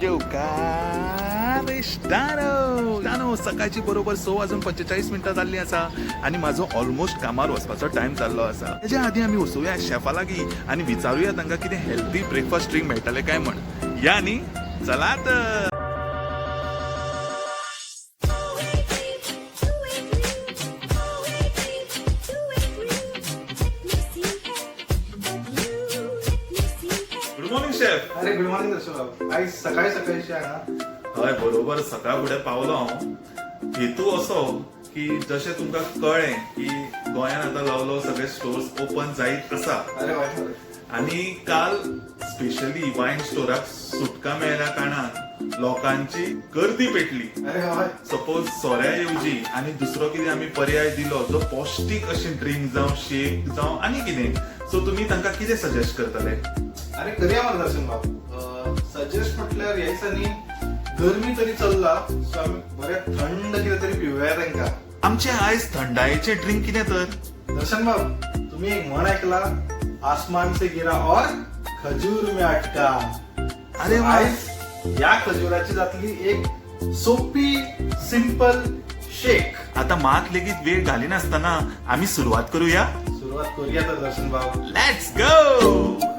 जेवकार इश्टानो, सकाळची बरोबर 6 वाजून 45 मिनटां जाल्ली आसा आनी म्हाजो ऑलमोस्ट कामार वचपाचो टायम जाल्लो आसा. तेज्या आदी आमी वचुया शेफा लागीं आनी विचारुया तांकां कितें हेल्दी ब्रेकफास्ट ड्रिंक मेळटलें काय म्हण. या न्ही, चलात. Good morning chef. अरे, गुड मॉर्निंग दर्शन बाब. आयज सकाळी सकाळीशी आहे ना? हय, बरोबर सकाळ फुडें पावलो हांव. हेतू असो की जशें तुमकां कळ्ळें की गोंयांत आतां ल्हव ल्हव सगळे स्टोर्स ओपन जायत आसा. अरे वा खरें. आनी काल स्पेशली वायन स्टोराक सुटका मेळ्ळ्या कारणान लोकांची गर्दी पेटली. अरे हय. सपोज सोऱ्या येवजी आनी दुसरो कितें आमी पर्याय दिलो जो पौष्टीक अशें ड्रिंक जावं, शेक जावं आनी कितें, सो तुमी तांकां कितें सजेस्ट करतले? अरे, करूया मरे दर्शन बाब. सजेस्ट म्हटल्यार ह्या दिसांनी गरमी तरी चल्ला, सो आमी बरें थंड कितें तरी पिवया तांकां. आमचे आयज थंडायेचे ड्रिंक कितें तर? दर्शन बाब, तुम्ही एक म्हण ऐकला, आसमान से गिरा और खजूर में अटका. अरे वा. आयज ह्या खजुराची जातली एक सोपी सिंपल शेक. आता मात लेगीत वेळ घालिनासतना आमी सुरवात करूया. सुरुवात करूया तर दर्शन बाब. Let's go.